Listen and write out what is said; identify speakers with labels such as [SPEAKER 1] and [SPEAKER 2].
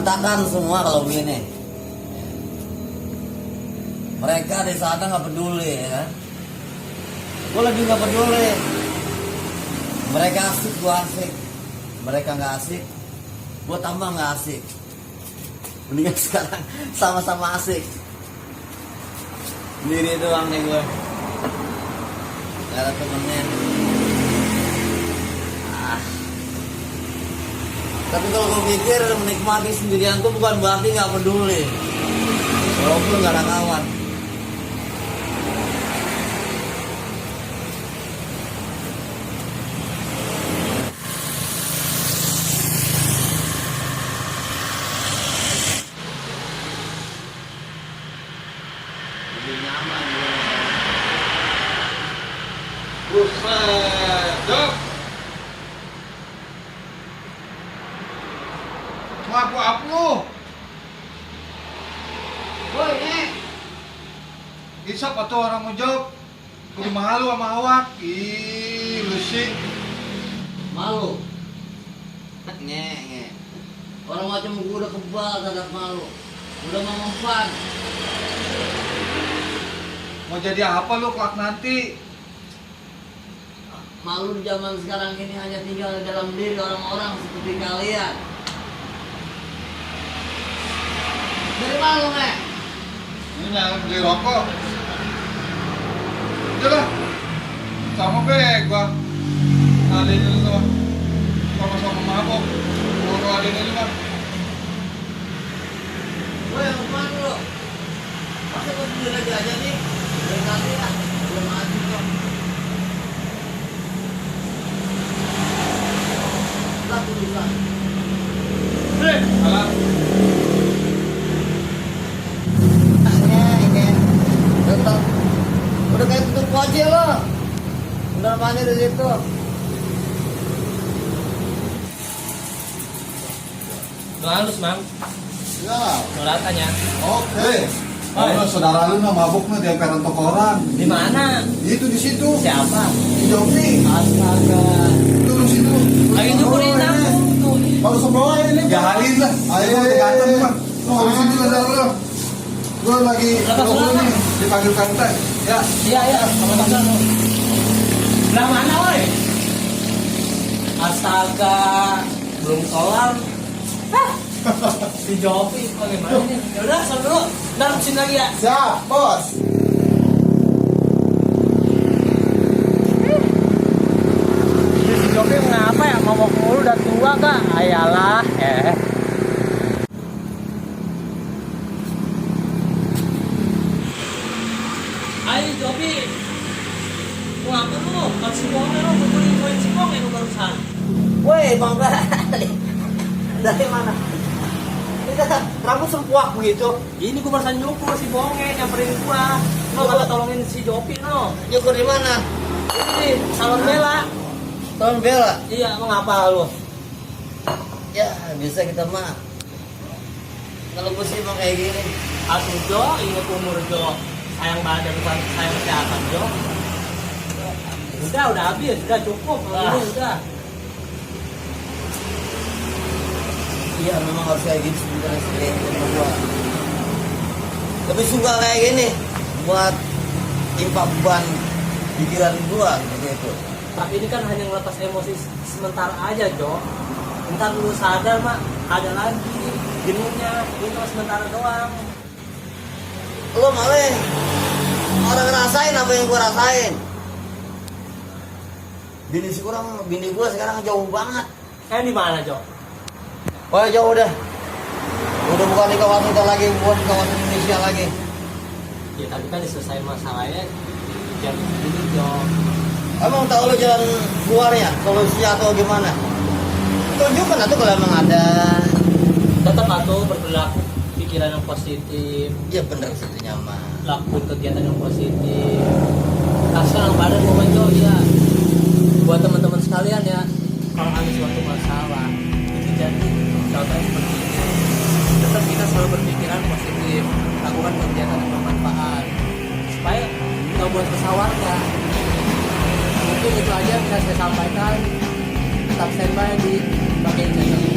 [SPEAKER 1] berantakan semua kalau begini. Mereka di sana nggak peduli ya. Gue lagi nggak peduli. Mereka asik, gue asik. Mereka nggak asik, gue tambah nggak asik. Mendingan sekarang sama-sama asik. Sendiri doang nih gue. Gak ada temennya. Tapi kalau gue pikir menikmati sendirian tuh bukan berarti nggak peduli. Walaupun nggak ada kawan. Lebih nyaman gitu.
[SPEAKER 2] Buset, Jok. Ngaku lu.
[SPEAKER 1] Woi, Nek.
[SPEAKER 2] Isap atau orang mau jawab. Kudu malu sama awak. Ih, lu sih.
[SPEAKER 1] Malu. Nge. Orang macam gue udah kebal terhadap malu. Udah mau mempan.
[SPEAKER 2] Mau jadi apa lu kelak nanti?
[SPEAKER 1] Malu di zaman sekarang ini hanya tinggal dalam diri orang-orang seperti kalian. Dari malu, Nek?
[SPEAKER 2] Ini yang beli rokok. Udah lah. Sama gua. Alin dulu tuh. Sama-sama mabok. Gua alin dulu mah.
[SPEAKER 1] Woi, yang kemana lu? Masa gue sendiri aja nih? Dari tadi ya, belum maju kok. Kita tulisan.
[SPEAKER 2] Alah.
[SPEAKER 1] Tetap. Udah kayak tutup kunci lo. Udah apanya di situ?
[SPEAKER 3] Halus, Mang.
[SPEAKER 4] Ya,
[SPEAKER 3] Nolatanya.
[SPEAKER 4] oke. Oh, saudara lu mah mabuk mah di emperan toko orang.
[SPEAKER 3] Di mana?
[SPEAKER 4] Itu di situ.
[SPEAKER 3] Siapa?
[SPEAKER 4] Di Jopri.
[SPEAKER 3] Astaga.
[SPEAKER 4] Itu di situ.
[SPEAKER 3] Lagi nyukurin aku tuh.
[SPEAKER 4] Baru sembawa ini. Jahalin lah. Ayo ganteng mah. Oh, di sini saudara lu. Gua lagi
[SPEAKER 3] Lepas
[SPEAKER 4] nunggu
[SPEAKER 3] lama.
[SPEAKER 4] nih dipanggil kantai. Ya.
[SPEAKER 3] Iya, sama pasal lu. Belah mana, woi? Astaga. Belum kelar. Hah? Si Jopi, bagaimana nih? Yaudah, sama dulu. Ntar kesini lagi ya.
[SPEAKER 4] Siap, bos.
[SPEAKER 3] Si Jopi ngapa ya? Ngomong mulu udah tua kak? Ayalah, Ayo Jopi. Mau apa lu? Kasih bohongnya lu, kumpulin koin singkong ya lu barusan.
[SPEAKER 1] Woi, Bang Bali. Dari mana? Ini rambut sempuak begitu.
[SPEAKER 3] Ini gua barusan nyukur si bohongnya nyamperin gua. Lo kata tolongin si Jopi no.
[SPEAKER 1] Nyukur di mana?
[SPEAKER 3] Ini salon bela.
[SPEAKER 1] Tahun bela.
[SPEAKER 3] Iya, mau ngapa lu?
[SPEAKER 1] Ya, bisa kita mah. Kalau gue sih emang kayak gini.
[SPEAKER 3] Atuh Jo, ingat umur Jo. Sayang badan bukan sayang kesehatan Jo. Udah habis, udah cukup. Ini udah.
[SPEAKER 1] Iya, memang harus kayak gini sebenarnya sih sama gua. Tapi suka kayak gini buat impak beban pikiran gua gitu.
[SPEAKER 3] Tapi ini kan hanya ngelepas emosi sementara aja Jo. Ntar lu sadar mak, ada lagi jenuhnya. Ini cuma sementara doang.
[SPEAKER 1] Lo malah orang ngerasain apa yang gua rasain. Bini gua sekarang jauh banget.
[SPEAKER 3] Di mana Jo?
[SPEAKER 1] Oh jauh udah bukan di kawasan kita lagi, bukan di kawasan Indonesia lagi.
[SPEAKER 3] Ya tapi kan diselesaikan masalahnya. Jangan begini Jo.
[SPEAKER 1] Emang tahu lo jalan keluarnya, solusinya atau gimana? Tunjukkan atau kalau emang ada.
[SPEAKER 3] Tetap atuh berperilaku pikiran yang positif.
[SPEAKER 1] Ya bener situ nyaman.
[SPEAKER 3] Lakukan kegiatan yang positif. Kasih badan momen Jo ya. Buat teman-teman sekalian ya, kalau ada suatu masalah itu jadi contohnya seperti ini. Tetap kita selalu berpikiran positif, lakukan kegiatan yang bermanfaat supaya kita buat kesawarga. Mungkin itu aja yang bisa saya sampaikan. Tetap standby di bagian channel.